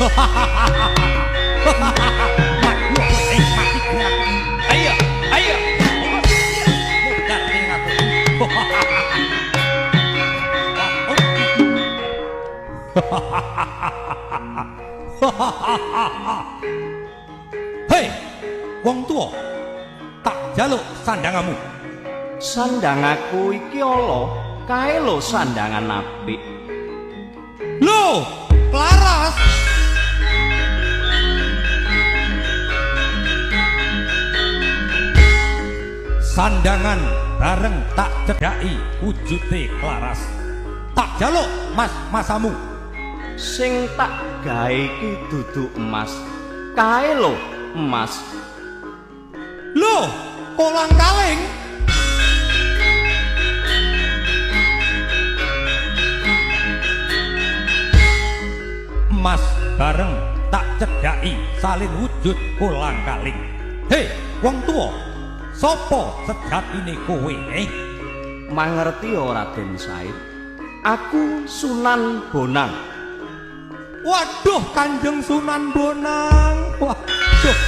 Mati kowe, mati aku. Ayo, ayo. Modar ning aku. Hei, wong tuwa, tak jaluk sandangamu. Sandangaku iki ala, kae lho sandangan apik. Lho, Klaras. Sandangan bareng tak cedhaki wujute Klaras. Tak jaluk mas masamu. Sing tak gawe iki dudu emas. Kae lho emas. Lho, kolang kaling. Emas bareng tak cedhaki salin wujud kolang kaling. Hei, wong tuwa, sapa sejatine kowe, eh? Mangerti ora Raden Said? Aku Sunan Bonang. Waduh, Kanjeng Sunan Bonang. Waduh.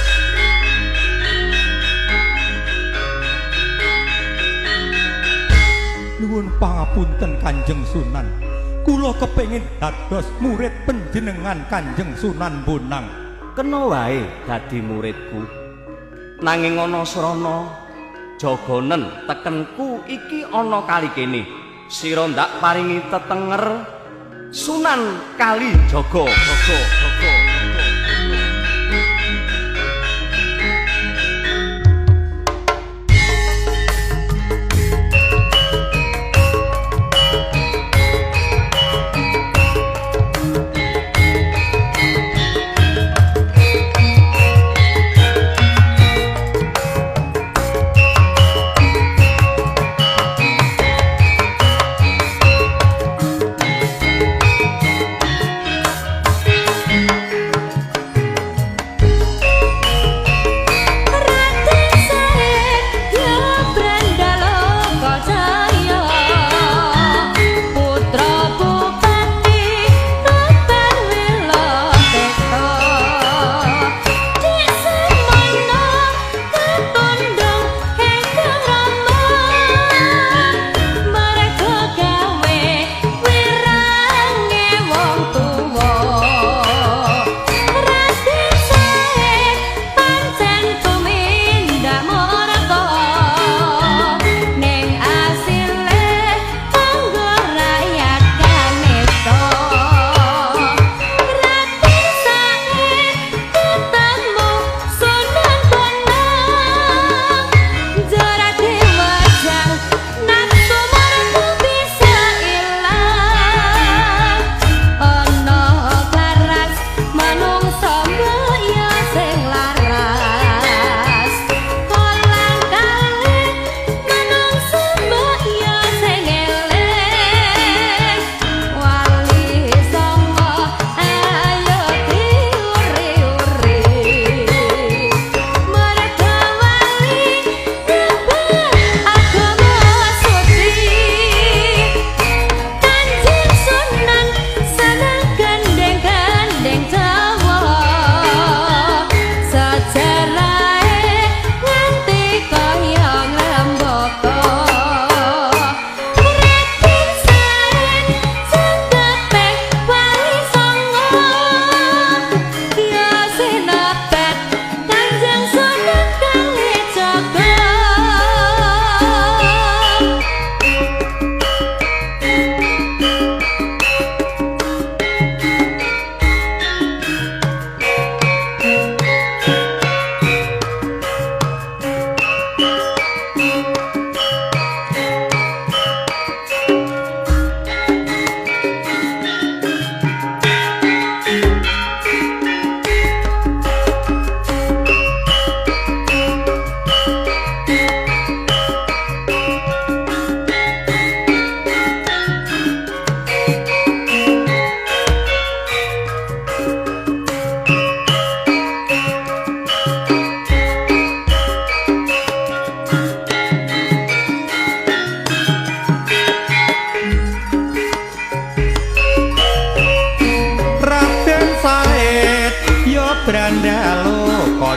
Nuwun pangapunten Kanjeng Sunan. Kula kepengin dados murid panjenengan Kanjeng Sunan Bonang. Kena wae dadi muridku. Nanging ana srana jagonen tekenku iki ana kali kene. Sira ndak paringi tetenger Sunan Kalijaga. Jaga, jaga.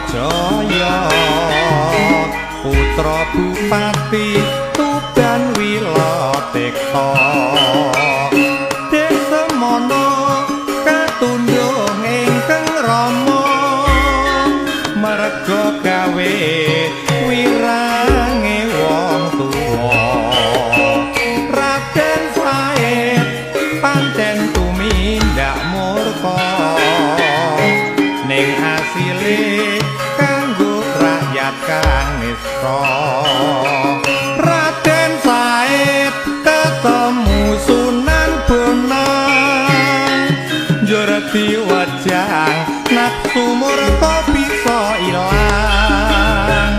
Jaya, putra Bupati Tuban Wilatikta. Dek semono katundhung ingkang rama, merga gawe wirange wong tuwa. Raden Said pancen tumindak murka, ning asile kanggo rakyat kang nista. Raden Said ketemu Sunan Bonang, njur diwejang nafsu murka bisa ilang.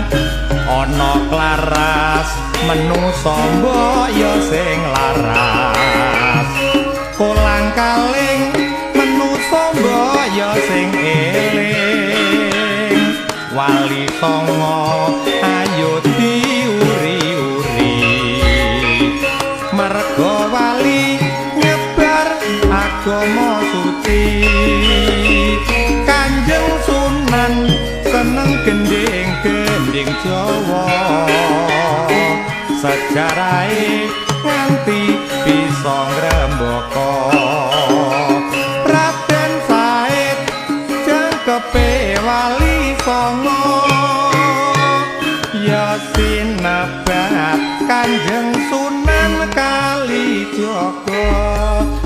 Ana klaras menungsa mbok ya sing laras, kolang kaling menungsa mbok ya sing eling. Wali Songo ayo diuri-uri, merga wali nyebar agama suci. Kanjeng Sunan seneng gending-gending Jawa, sejarahe nganti bisa ngrembaka. Raden Said jangkepe Wali Songo, ya sinebat Kanjeng Sunan Kalijaga.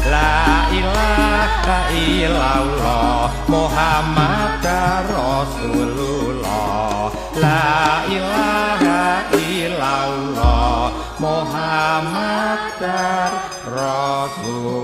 La ilaha illallah Muhammad Rasulullah. La ilaha illallah Muhammad Rasulullah.